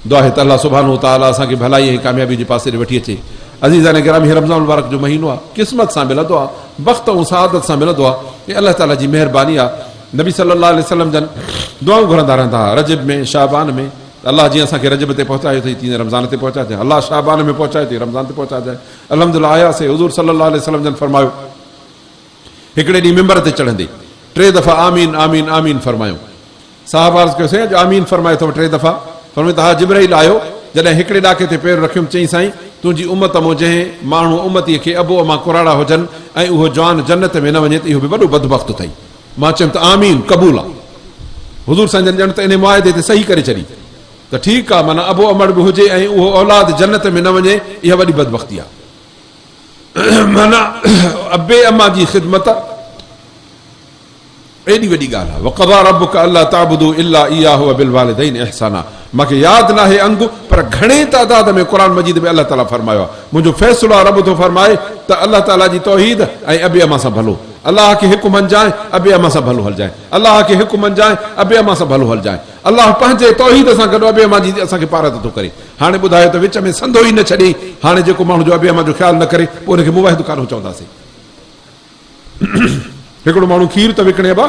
دعا آهي ته الله سبحانه وتعاليٰ اسان کي ڀلائي ۽ ڪاميابي جي پاسي ڏي وٺي اچي. عزيزان گرامي هي رمضان المبارڪ جو مهينو آهي، قسمت سان ملندو آهي، بخت ۽ سعادت سان ملندو آهي ۽ الله تعاليٰ جي مهرباني آهي. نبي صلي الله عليه وسلم جن دعائون گهرندا رهندا هئا رجب ۾ شعبان ۾ ته الله جيئن اسان کي رجب تي پهچايو اٿئي تيئن رمضان تي پهچائجانء، الله شعبان ۾ پهچايو اٿئي رمضان تي پهچائجانء. الحمدلله آياسي حضور صلي الله عليه وسلم جن فرمايو. هڪڙي ڏينهن منبر تي چڙهندي ٽي دفعا آمين آمين آمين فرمايو. صحابه عرض ڪيو سائين اڄ آمين فرمايو اٿو ٽي دفعا؟ فرمايو ته ها جبرائيل آيو جڏهن هڪڙي ڏاڪي تي پير رکيم چيائين سائين تنهنجي امت مون جنهن ماڻهو امتيء کي ابو امان ڪراڙا هجن ۽ اهو جوان جنت ۾ نه وڃي ته اهو به وڏو بدبخت اٿئي. مان چيم ته آمين قبول آ. حضور سائين جن ڄڻ ته انهي معاهدي تي صحيح ڪري ڇڏي ته ٺيڪ آ معنيٰ ابو امڙ به هجي ۽ اهو اولاد جنت ۾ نه وڃي اها وڏي بدبختي آ. معنيٰ ابي اما جي خدمت ايڏي وڏي ڳالهه آهي. وقضيٰ ربک الا تعبدوا الا اياه وبالوالدين احسانا مان کي ياد ناهي انگ پر گهڻي تعداد ۾ قرآن مجيد ۾ الله تعاليٰ فرمايو آهي منهنجو فيصلو آهي رب ٿو فرمائي ته الله تعاليٰ جي توحيد ۽ ابي اما سان ڀلو الله کي هڪ مڃجانء ابي اما سان ڀلو هلجانء الله کي هڪ مڃجانء ابي اما سان ڀلو هلجانء الله پنهنجي توحيد سان گڏ ابي اما جي اسان کي پارت ٿو ڪري. هاڻي ٻڌايو ته وچ ۾ سنڌو ئي نه ڇڏي، هاڻي جيڪو ماڻهو جو ابي امان جو خيال نه ڪري، پوء ان کي موحد ڪانه چونداسين. هڪڙو ماڻهو کير ٿو وڪڻي، ابا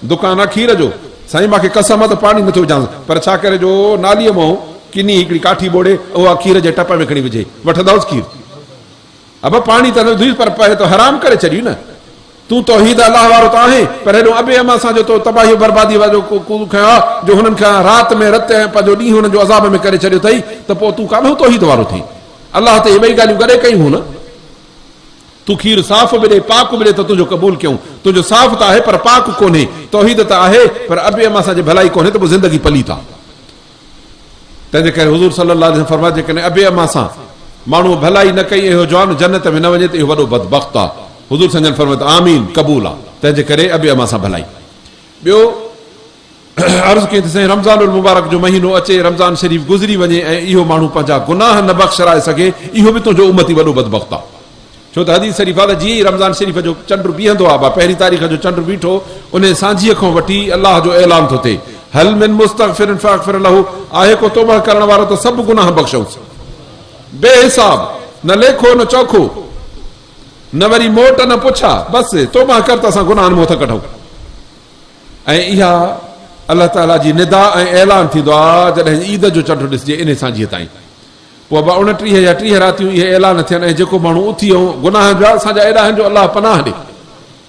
دڪان آ کير جو، سائين مان کي قسم آ ته پاڻي نٿو وجهانس، پر ڇا ڪري جو ناليء مان ڪني هڪڙي ڪاٺي ٻوڙي اها کير جي ٽپ ۾ کڻي وجهي، وٺندؤس کير؟ ابا پاڻي ته نه وڌوس پر پهه ته حرام ڪري ڇڏيو نه. تون توحيد الله وارو ته آهين پر هيڏو ابي امان سان جو تو تباهي و بربادي وارو ڪوڙ کنيو آ جو هنن کان رات ۾ رت ۽ پنهنجو ڏينهن هنن جو عذاب ۾ ڪري ڇڏيو اٿئي ته پوء تون ڪاڏهون توحيد وارو ٿئين. الله ته اهي ٻئي ڳالهيون گڏي ڪيون هون نه. تون کير صاف به ڏي پاڪ به ڏي ته تنهنجو قبول ڪيون. تنهنجو صاف ته آهي پر پاڪ ڪونهي. توحيد ته آهي پر ابي امان سان جي ڀلائي ڪونهي ته پوء زندگي پليت آ. تنهن جي ڪري حضور صلي الله عليه وسلم فرمايو جيڪڏهن ابي امان سان ماڻهوء ڀلائي نه ڪئي ۽ اهو جوان جنت ۾ نه وڃي ته اهو وڏو بدبخت آ. حضور سائين جن فرمايو ته آمين قبول آ. تنهن جي ڪري ابي امان سان ڀلائي. ٻيو عرض ڪيائين ته سائين رمضان المبارڪ جو مهينو اچي رمضان شريف گذري وڃي ۽ اهو ماڻهو پنهنجا گناهه نه بخشرائي سگهي اهو به تنهنجو امتي وڏو بدبخت آ. ڇو ته حديث شريف آ ته جيئن ئي رمضان شريف جو چنڊ بيهندو آ، پهرين تاريخ جو چنڊ بيٺو، انهيء سانجهيء کان وٺي الله جو اعلان ٿو ٿئي، هل من مستغفر فاغفر له، آهي ڪو توبهه ڪرڻ وارو ته سڀ گناهه بخشئونس. بي حساب، نه ليکو نه چوکو، نه وري موٽ نه پڇا، بس توبهه ڪر ته اسان گناهن مان هٿ ڪڍئون. ۽ اها الله تعاليٰ جي ندا ۽ اعلان ٿيندو آ جڏهن عيد جو چنڊ ڏسجي انهيء سانجهيء تائين. پوء ابا 29 يا 30 راتيون اهي اعلان ٿين ۽ جيڪو ماڻهو اٿي ۽ گناهن جا اسان جا ايڏا آهن جو الله پناهه ڏي.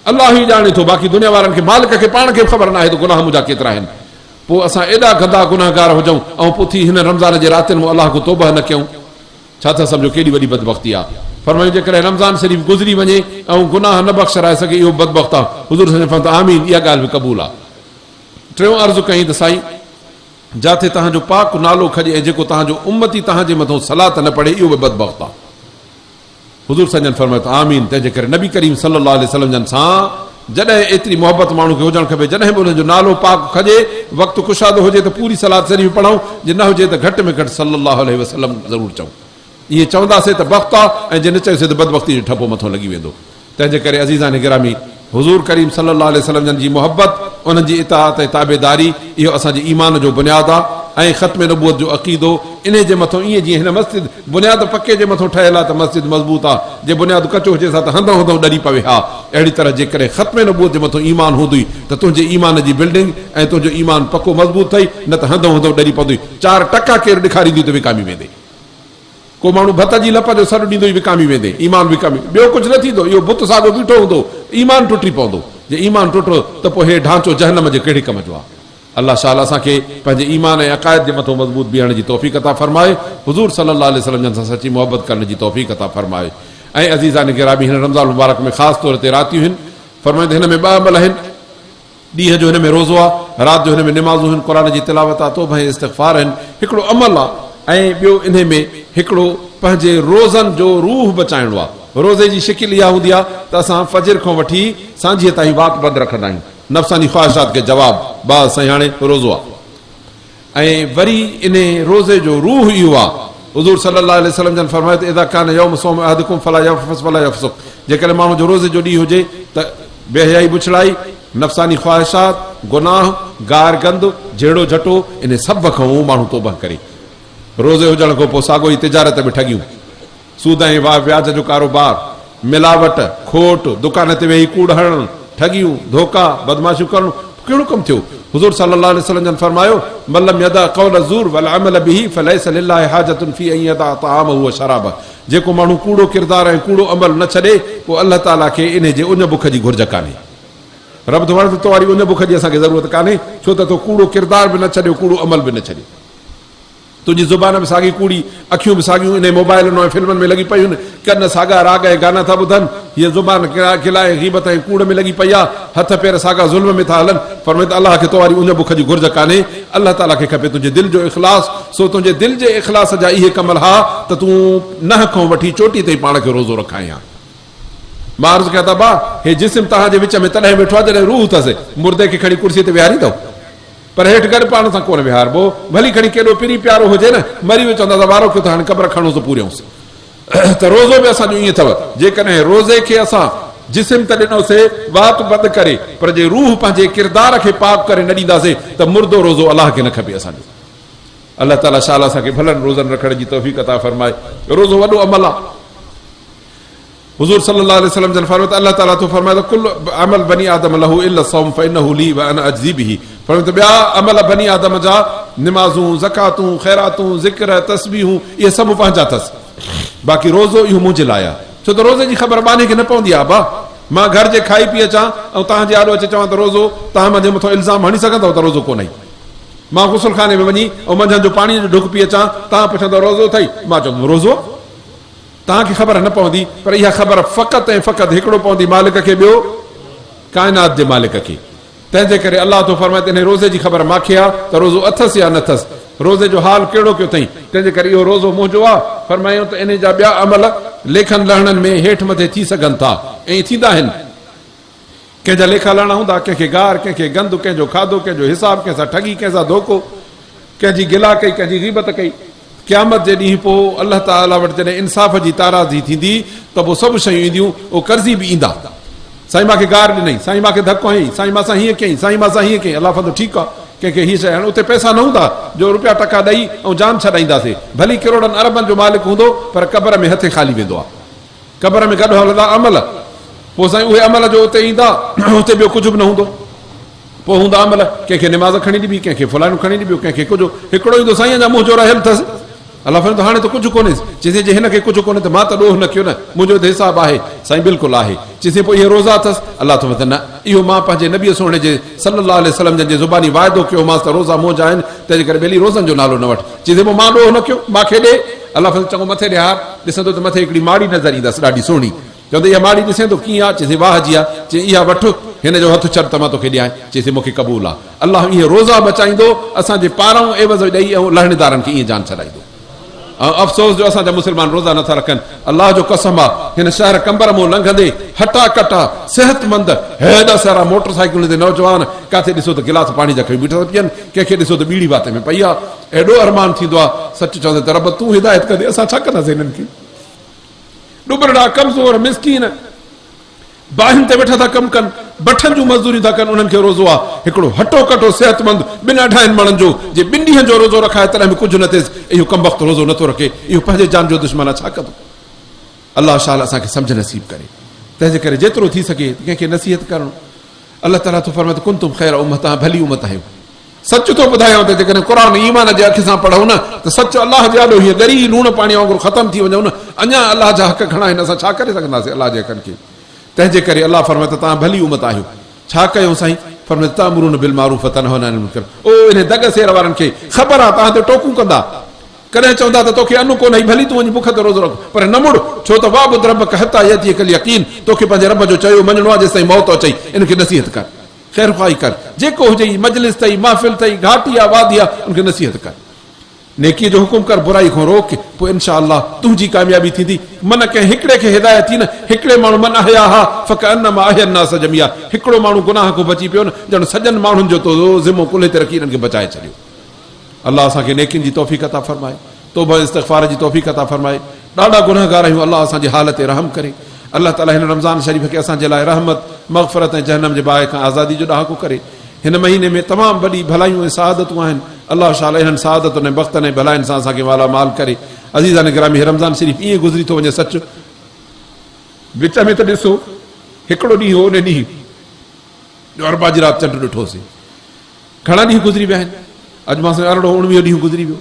الله ئي ڄاڻي ٿو باقي دنيا وارن کي مالڪ کي پاڻ کي به خبر ناهي ته گناهه منهنجا ڪيترا آهن. پوء اسان ايڏا گندا گنهگار هجون ۽ پوء اٿي هنن رمضان جي راتين ۾ الله کان توبهه نه ڪيون. ڇا ٿا سمجهو ڪيڏي وڏي بدبختي آ. فرمايو جيڪڏهن رمضان شريف گذري وڃي ۽ گناهه نه بخشرائي سگهي اهو بدبخت آ. حضور صلي الله عليه وسلم فرمايو ته آمين اها ڳالهه به قبول آ. ٽيون عرض ڪيائين ته سائين! جاٿي توهان جو پاڪ نالو کڄي ۽ جيڪو توهان جو امتي توهان جي مٿئون صلات نه پڙهي اهو به بدبخت آ. حضور سائين جن فرمايو ته آمين تنهن جي ڪري نبي ڪريم صلي الله عليه وسلم جن سان جڏهن ايتري محبت ماڻهو کي هجڻ کپي جڏهن به انهن جو نالو پاڪ کڄي وقت ڪشادو هجي ته پوري صلات شريف پڙهون جي نه هجي ته گهٽ ۾ گهٽ صلي الله عليه وسلم ضرور چئون ائين چونداسين ته بخت آ ۽ جي نه چيوسين ته بدبختي جو ٺپو مٿئون لڳي ويندو. تنهن جي ڪري عزيزان گرامي! حضور ڪريم صلّي الله عليه وسلّم جن جي محبت، انهن جي اطاعت ۽ تابعداري، اهو اسان جي ايمان جو بنياد آ ۽ ختم نبوت جو عقيدو انهي جي مٿون ائين جيئن هن مسجد بنياد پڪي جي مٿون ٺهيل آ ته مسجد مضبوط آ، جي بنياد ڪچو هجيس ها ته هنڌئون هنڌئون ڏري پوي ها. اهڙي طرح جيڪڏهن ختم نبوت جي مٿون ايمان هوندوئي ته تنهنجي ايمان جي بلڊنگ ۽ تنهنجو ايمان پڪو مضبوط ٿئي نه ته هنڌئون هنڌئون ڏري پوندوئي. چار ٽڪا ڪير ڏيکاريندوئي ته وڪامي ويندي. ڪو ماڻهو ڀت جي لپ جو سڏ ڏيندو ئي وڪامي ويندي، ايمان وڪامي، ٻيو ڪجهه نه ٿيندو، اهو بت ساڳو بيٺو هوندو، ايمان ٽٽي پوندو، جي ايمان ٽٽو ته پوء هي ڍانچو جهنم جي ڪهڙي ڪم جو آهي. الله شال اسان کي پنهنجي ايمان ۽ عقائد جي مٿو مضبوط بيهڻ جي توفيق عطا فرمائي، حضور صلي الله عليه وسلم جن سان سچي محبت ڪرڻ جي توفيق عطا فرمائي. ۽ عزيزان گرامي هن رمضان المبارڪ ۾ خاص طور تي راتيون هن، فرمائين ته هن ۾ ٻه عمل آهن، ڏينهن جو هن ۾ روزو آ، رات جو هن ۾ نمازون هن، قرآن جي تلاوت آ، توبه ۽ استغفار هن، هڪڙو عمل آ ۽ ٻيو انهي ۾ هڪڙو پنهنجي روزن جو روح بچائڻو آ. روزي جي شڪل اها هوندي آ ته اسان فجر کان وٺي سانجهيء تائين وات بند رکندا آهيون، نفساني خواهشات کي جواب، بس سائين هاڻي روزو آ. ۽ وري انهي روزي جو روح اهو آ، حضور صلي الله عليه وسلم جن فرمايو ته اذا ڪان يوم صوم احدڪم فلا يرفث ولا يفسق جيڪڏهن ماڻهو جو روزي جو ڏينهن هجي ته بي حيائي بڇڙائي، نفساني خواهشات، گناهه، گار گند، جهيڙو جهٽو انهي سڀ کان اهو ماڻهو توبهه ڪري. روزي هجڻ کان پوء ساڳو ئي تجارت به ٺڳيون، سود ۽ وياج جو ڪاروبار، ملاوٽ، کوٽ، دڪان تي ويهي ڪوڙ هڻڻ، ٺڳيون، ڌوڪا، بدمعاشيون ڪرڻ، پوء ڪهڙو ڪم ٿيو؟ حضور صلي الله عليه وسلم جن فرمايو، من لم يدع قول الزور والعمل به فليس لله حاجة في ان يدع طعامه وشرابه جيڪو ماڻهو ڪوڙو ڪردار ۽ ڪوڙو عمل نه ڇڏي، پوء الله تعاليٰ کي انهي جي اڃ بک جي گهرج ڪانهي. رب ٿو فرمائي ته تو واري اڃ بک جي اسان کي ضرورت ڪانهي، ڇو ته تو ڪوڙو ڪردار به نه ڇڏيو، ڪوڙو عمل به نه ڇڏيو. تنهنجي زبان به ساڳي ڪوڙي، اکيون به ساڳيون انهي موبائلن ۽ فلمن ۾ لڳي پيون، ڪن ساڳا راڳ ۽ گانا ٿا ٻڌن، هيء زبان گلا ۽ غيبت ۽ ڪوڙ ۾ لڳي پئي آ، هٿ پير ساڳا ظلم ۾ ٿا هلن. فرمائي ته الله کي تو واري اڃ بک جي گهرج ڪانهي، الله تعاليٰ کي کپي تنهنجي دل جو اخلاص، سو تنهنجي دل جي اخلاص جا اهي ڪم ها ته تون ننهن کان وٺي چوٽي تائين پاڻ کي روزو رکائين ها. مان عرض ڪيان ته ابا، هي جسم توهان جي وچ ۾ تڏهن ويٺو آهي جڏهن روح اٿس، مردي کي کڻي ڪرسيء تي ويهاريندؤ؟ پر هيٺ گڏ پاڻ سان ڪونه ويهاربو، ڀلي کڻي ڪيڏو پرين پيارو هجي نه، مري ويو چوندا ته وارو ڪيو ته هاڻي قبر کڻوس ته پوريونس. ته روزو به اسان جو ائين اٿو، جيڪڏهن روزي کي اسان جسم ته ڏنوسي وات بند ڪري، پر جي روح پنهنجي ڪردار کي پاڪ ڪري نه ڏينداسي ته مردو روزو الله کي نه کپي اسان جو. الله تعالي شال اسان کي ڀلن روزن رکڻ جي توفيق عطا فرمائي. روزو وڏو عمل آ. حضور صلي الله عليه وسلم جن فرمايو ته الله تعالي ٿو فرمائي ته ڪل عمل بني آدم له الا الصوم فانه لي وانا اجزي به فرمايو ته ٻيا عمل بني آدم جا نمازون زڪواتون خيراتون ذڪر تسبيحون اهي سڀ پنهنجا اٿس باقي روزو اهو منهنجي لاء آهي ڇو ته روزي جي خبر ٻانهي کي نه پوندي آهي ابا مان گهر جي کائي پي اچان ۽ توهان جي آڏو اچي چوان ته روزو توهان منهنجي مٿان الزام هڻي سگهندؤ ته روزو ڪونهي مان غسل خاني ۾ وڃي ۽ منجهند جو پاڻي جو ڍڪ پي اچان توهان پڇندؤ روزو اٿئي مان چوندم روزو توهان کي خبر نه پوندي، پر اها خبر فقط ۽ فقط هڪڙو پوندي مالڪ کي ٻيو ڪائنات جي مالڪ کي. تنهن جي ڪري الله ٿو فرمائي ته انهي روزي جي خبر مان کي آ ته روزو اٿس يا نه اٿس، روزي جو حال ڪهڙو ڪيو اٿئين، تنهن جي ڪري اهو روزو منهنجو آ. فرمايائون ته انهي جا ٻيا عمل ليکن لهڻن ۾ هيٺ مٿي ٿي سگهن ٿا ۽ ٿيندا آهن. ڪنهن جا ليکا لهڻا هوندا، ڪنهن کي گار، ڪنهن کي گند، ڪنهن جو کاڌو، ڪنهن جو حساب، ڪنهن سان ٺڳي، ڪنهن سان ڌوڪو، ڪنهن جي گلا ڪئي، ڪنهن جي غيبت ڪئي. قيامت جي ڏينهن پوء الله تعاليٰ وٽ جڏهن انصاف جي تارازي ٿيندي ته پوء سڀ شيون اينديون، اهي قرضي به ايندا. سائين مان کي گار ڏنئي، سائين مان کي ڌڪ هنئي، سائين مان سان هيئن ڪيائين، سائين مان سان هيئن ڪيائين. الله فرمائيندو ٺيڪ آ، ڪنهن کي هيء شيء هاڻي اتي پئسا نه هوندا جو روپيا ٽڪا ڏئي ۽ جان ڇڏائينداسي. ڀلي ڪروڙن اربن جو مالڪ هوندو پر قبر ۾ هٿين خالي ويندو آ. قبر ۾ گڏ هلندا عمل، پوء سائين اهي عمل جو اتي ايندا، اتي ٻيو ڪجهه به نه هوندو. پوء هوندا عمل، ڪنهن کي نماز کڻي ڏبي، ڪنهن کي فلاڻو کڻي ڏبيو، ڪنهن کي ڪجهه. هڪڙو ايندو سائين اڃا منهنجو رهيل اٿس. الله فرمائيندو هاڻي ته ڪجهه ڪونهيس. چيسين جي هن کي ڪجهه ڪونهي ته مان ته ڏوهه نه ڪيو نه، منهنجو ته حساب آهي. سائين بلڪل آهي. چيسين پوء اهي روزا اٿس؟ الله ٿو فرمائي ته نه، اهو مان پنهنجي نبيء سهڻي جي صلّي الله عليه وسلّم جن جي زباني واعدو ڪيو هومانس ته روزا منهنجا آهن، تنهنجي ڪري ٻيلي روزن جو نالو نه وٺ. چيسين پوء مان ڏوهه نه ڪيو، مان کي ڏي. الله فرمائيندو چڱو مٿي ڏيهار، ڏسندو ته مٿي هڪڙي ماڙي نظر ايندس ڏاڍي سهڻي. چوندو اها ماڙي ڏسين ٿو ڪيئن آ؟ چيسين واهه جي آ. چيائين اها وٺ، هن جو هٿ ڇڏ ته مان توکي ڏيانء. چيسين مون کي قبول آ. الله اهي روزا بچائيندو، اسان جي پارئون عيوض ڏئي ۽ لهڻيدارن کي ائين جان ڇڏائيندو. ۽ افسوس جو اسان جا مسلمان روزا نٿا رکن. الله جو قسم آ هن شهر قمبر مون لنگهندي هٽا ڪٽا، صحتمند، هيڏا سارا موٽر سائيڪلن تي نوجوان، ڪاٿي ڏسو ته گلاس پاڻي جا کڻي بيٺا ٿا پيئن، ڪنهن کي ڏسو ته ٻيڙي وات ۾ پئي آ. ايڏو ارمان ٿيندو آ، سچ چوندي ته رب تون هدايت ڪندي اسان ڇا ڪنداسين هنن کي. ڏٻرڙا، ڪمزور، مسڪين باهين تي ويٺا ٿا ڪم ڪن، بٺن جون مزدوريون ٿا ڪن، انهن کي روزو آ. هڪڙو هٽو ڪٽو صحتمند ٻن اڍائين مڻن جو جي ٻن ڏينهن جو روزو رکائي تڏهن به ڪجهه نه ٿئيس، اهو ڪمبخت روزو نٿو رکي، اهو پنهنجي جان جو دشمن آ، ڇا ڪندو؟ الله شال اسان کي سمجهه نصيب ڪري. تنهن جي ڪري جيترو ٿي سگهي ڪنهن کي نصيحت ڪرڻ. الله تعاليٰ ٿو فرمائي ته ڪنتم خير امه توهان ڀلي امت آهيو. سچ ٿو ٻڌايان ته جيڪڏهن قرآن ايمان جي اک سان پڙهون نه ته سچ الله جي آڏو هيئن ڳري لوڻ پاڻي وانگر ختم ٿي وڃون نه. اڃا الله جا حق گهڻا آهن اسان ڇا ڪري سگهنداسين الله جي حقن کي. تنهن جي ڪري الله فرمائي ته توهان ڀلي امت آهيو. ڇا ڪيو سائين؟ فرمائي ته تامرون بالمعروف وتنهون عن المنڪر. او انهي دڳ سير وارن کي خبر آ توهان تي ٽوڪون ڪندا. ڪڏهن چوندا ته توکي ان ڪونهي ڀلي تون وڃي بک تي روزو رک پر نه مڙ ڇو ته واعبد ربک حتي ياتيک اليقين توکي پنهنجي رب جو چيو مڃڻو آهي جيستائين موت اچئي ان کي نصيحت ڪر خير خواهي ڪر جيڪو هجئي مجلس اٿئي محفل اٿئي گهاٽي آ وادي آ ان کي نصيحت ڪر نيڪي جو حڪم ڪر برائي کان روڪ پوء انشاء الله تنهنجي ڪاميابي ٿيندي من ڪنهن هڪڙي کي هدايت ٿي نه هڪڙي ماڻهو من احياها فڪانما احيا الناس جميعا هڪڙو ماڻهو گناهه کان بچي پيو نه ڄڻ سڄن ماڻهن جو تو ذمو ڪلهي تي رکي انهن کي بچائي ڇڏيو. الله اسان کي نيڪين جي توفيق عطا فرمائي توبه ۽ استغفار جي توفيق عطا فرمائي ڏاڍا گنهگار آهيون الله اسان جي حال تي رحم ڪري الله تعالي هن رمضان شريف کي اسان جي لاء رحمت مغفرت ۽ جهنم جي باهه کان آزادي جو ڏهاڪو ڪري هن مهيني ۾ تمام وڏي ڀلايون ۽ سعادتون آهن. الله شال انهن سعادتن ۽ بختن ۽ ڀلاين سان اسان کي مالا مال ڪري. عزيزان گرامي هي رمضان شريف ائين گذري ٿو وڃي سچ وچ ۾ ته ڏسو هڪڙو ڏينهن هو ان ڏينهن جو اربع جي رات چنڊ ڏٺوسين. گهڻا ڏينهن گذري ويا آهن. اڄ مان سمجهان ارڙهون اڻويهون ڏينهن گذري ويو.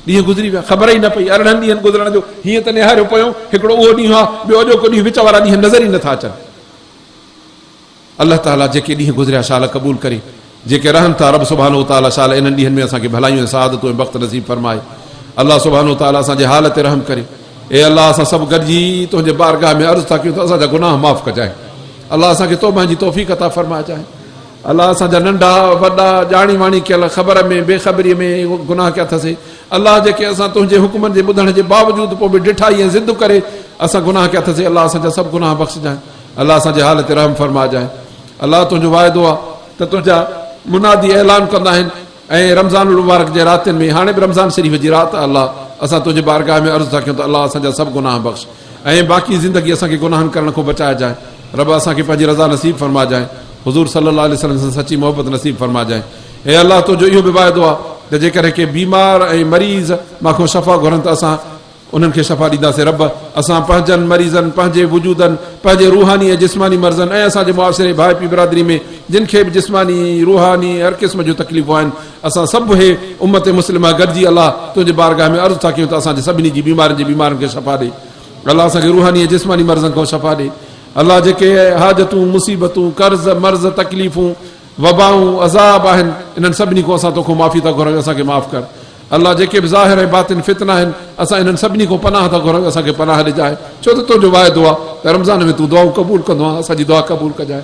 ڏينهن گذري ويا، خبر ئي نه پئي. 18 ڏينهن گذرڻ جو هيئن ته نهاريو پيو، هڪڙو اهو ڏينهن آهي، ٻيو اڄوڪو ڏينهن، وچ وارا ڏينهن نظر ئي نٿا اچن. الله تعاليٰ جيڪي ڏينهن گذريا شال قبول ڪري، جيڪي رهن ٿا رب سبحانه وتعاليٰ شال انهن ڏينهن ۾ اسان کي ڀلايون ۽ سعادتون ۽ بخت نصيب فرمائي. الله سبحانه وتعاليٰ اسان جي حال تي رحم ڪري. اي الله اسان سڀ گڏجي تنهنجي بارگاهه ۾ عرض ٿا ڪيون ته اسان جا گناهه معاف ڪجانء. الله اسان کي توبه جي توفيق عطا فرمائجانء. الله اسان جا ننڍا وڏا ڄاڻي واڻي ڪيل خبر ۾ بي خبري ۾ گناهه ڪيا اٿسي. الله جيڪي اسان تنهنجي حڪمن جي ٻڌڻ جي باوجود پوء به ڊٺائي ۽ ضد ڪري اسان گناهه ڪيا اٿسي. الله اسان جا سڀ گناهه بخشجانء. الله اسان جي حال تي رحم فرمائجانء. الله تنهنجو واعدو آ ته تنهنجا منادي اعلان ڪندا آهن ۽ رمضان المبارڪ جي راتين ۾ هاڻي به رمضان شريف جي رات آ الله اسان تنهنجي بارگاهه ۾ عرض ٿا ڪيون ته الله اسان جا سڀ گناهه بخش ۽ باقي زندگي اسان کي گناهن ڪرڻ کان بچائجانء رب اسان کي پنهنجي رضا نصيب فرمائجانء حضور صلي الله عليه وسلم سان سچي محبت نصيب فرمائجانء اي الله تنهنجو اهو به واعدو آ ته جيڪڏهن ڪي بيمار ۽ مريض مان کان شفا گهرن ته اسان انهن کي شفا ڏينداسين. رب! اسان پنهنجن مريضن، پنهنجي وجودن، پنهنجي روحاني ۽ جسماني مرضن ۽ اسان جي معاشري، ڀائپي برادري ۾ جن کي به جسماني، روحاني هر قسم جون تڪليفون آهن، اسان سڀ هي امت مسلمه گڏجي الله تنهنجي بارگاهه ۾ عرض ٿا ڪيون ته اسان جي سڀني جي بيمارين جي بيمارن کي شفا ڏي. الله اسان کي روحاني ۽ جسماني مرضن کان شفا ڏي. الله جيڪي حاجتون، مصيبتون، قرض، مرض، تڪليفون، وبائون، عذاب آهن، انهن سڀني کان اسان توکان معافي ٿا گهرون اسان کي معاف ڪر. الله جيڪي به ظاهر ۽ باطن فتنا آهن اسان انهن سڀني کان پناهه ٿا گهرون اسان کي پناهه ڏجانء ڇو ته تنهنجو واعدو آهي ته رمضان ۾ تون دعائون قبول ڪندو آهين اسان جي دعا قبول ڪجانء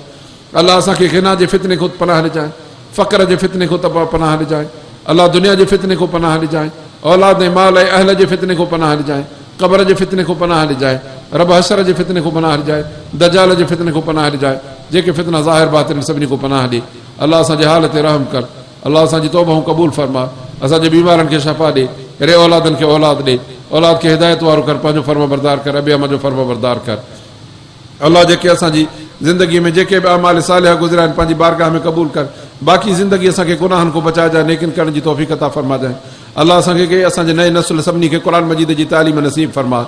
الله اسان کي غنا جي فتني کان پناهه ڏجانء فقر جي فتني کان پناهه ڏجانء الله دنيا جي فتني کان پناهه ڏجانء اولاد ۽ مال ۽ اهل جي فتني کان پناهه ڏجانء قبر جي فتني کان پناهه ڏجانء رب حشر جي فتني کان پناهه ڏجانء دجال جي فتني کان پناهه ڏجانء جيڪي فتنا ظاهر باطن سڀني کان پناهه ڏي الله اسان جي حال تي رحم ڪر الله اسان جي توبهون قبول فرما اسان جي بيمارن کي شفا ڏي ري اولادن کي اولاد ڏي اولاد کي هدايت وارو ڪر پنهنجو فرمانبردار ڪر ابي اما جو فرمانبردار ڪر الله جيڪي اسان جي زندگي ۾ جيڪي به اعمال صالحه گذريا آهن پنهنجي بارگاهه ۾ قبول ڪر باقي زندگي اسان کي گناهن کان بچائجانء نيڪين ڪرڻ جي توفيق عطا فرماجانء الله اسان کي اسان جي نئين نسل سڀني کي قرآن مجيد جي تعليم نصيب فرما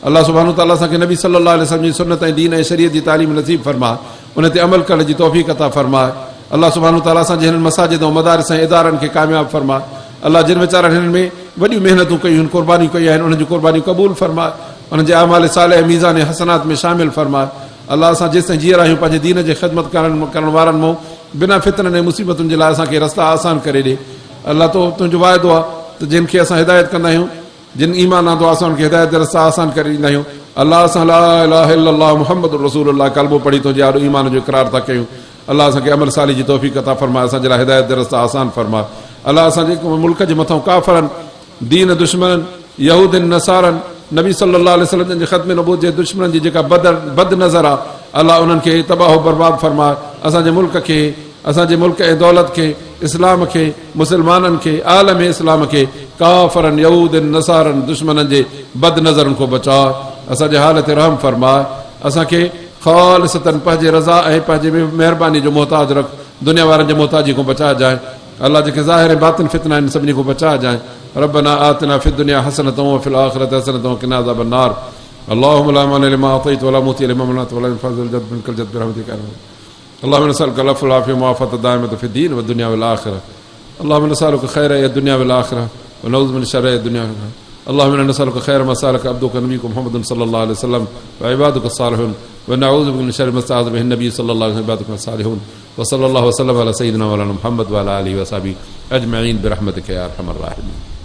الله سبحانه وتعالي اسان کي نبي صلي الله عليه وسلم جي سنت ۽ دين ۽ شريعت جي تعليم نصيب فرما ان تي عمل ڪرڻ جي توفيق عطا فرماء. الله سبحانه وتعالي اسان جي هنن مساجد ۽ مدارس ۽ ادارن کي ڪامياب فرماء. الله جن ويچارن هنن ۾ وڏيون محنتون ڪيون آهن، قربانيون ڪيون آهن، انهن جون قربانيون قبول فرماء. انهن جي اعمال صالح ميزان حسنات ۾ شامل فرماء. الله اسان جيستائين جيئرا آهيون پنهنجي دين جي خدمت ڪرڻ وارن مون بنا فتنن ۽ مصيبتن جي لاء اسان کي رستا آسان ڪري ڏي. الله تو تنهنجو واعدو آهي ته جن کي اسان هدايت ڪندا آهيون، جن ايمان آندو آهي اسان انهن کي هدايت جا رستا آسان ڪري ڏيندا آهيون. الله اسان لا اله الا الله محمد رسول الله ڪلمو پڙهي تنهنجي آڏو ايمان جو اقرار ٿا ڪيون. الله اسان کي عمل صالح جي توفيق عطا فرماء اسان جي لاء هدايت جا رستا آسان فرماء. الله اسان جي ملڪ جي مٿان ڪافرن، دين دشمنن، يهودين، نصارن، نبي صلي الله عليه وسلم جن جي ختم نبوت جي دشمنن جي جيڪا بد نظر آ الله انهن کي تباهه و برباد فرماء. اسان جي ملڪ کي، اسان جي ملڪ ۽ دولت کي، اسلام کي، مسلمانن کي، عالم اسلام کي ڪافرن، يهودين، نصارن، دشمنن جي بد نظرن کان بچاء، اسان جي حال تي رحم فرماء، اسان کي خالصتاً پنهنجي رضا ۽ پنهنجي مهرباني جو محتاج رک، دنيا وارن جي محتاجي کان بچائجانء، الله جيڪي ظاهر ۽ باطن فتنا آهن سڀني کان بچائجانء، ربنا آتنا في الدنيا حسنة وفي الآخرة حسنة وقنا عذاب النار اللهم لا مانع لما اعطيت ولا معطي لما منعت ولا ينفع ذا الجد منك الجد برحمتك يا ارحم اللهم نسألك العفو والعافية والمعافاة الدائمة في الدين والدنيا والآخرة اللهم نسألك خير الدنيا والآخرة ونعوذ من شر الدنيا والآخرة اللهم إنا نسألك خير ما سألك عبدك نبيك محمد صلى الله عليه وسلم وعبادك الصالحون ونعوذ بك من شر ما استعاذ به النبي صلى الله عليه وسلم عبادك الصالحون وصلى الله وسلم على سيدنا مولانا محمد وعلى آله وصحبه أجمعين برحمتك يا أرحم الراحمين.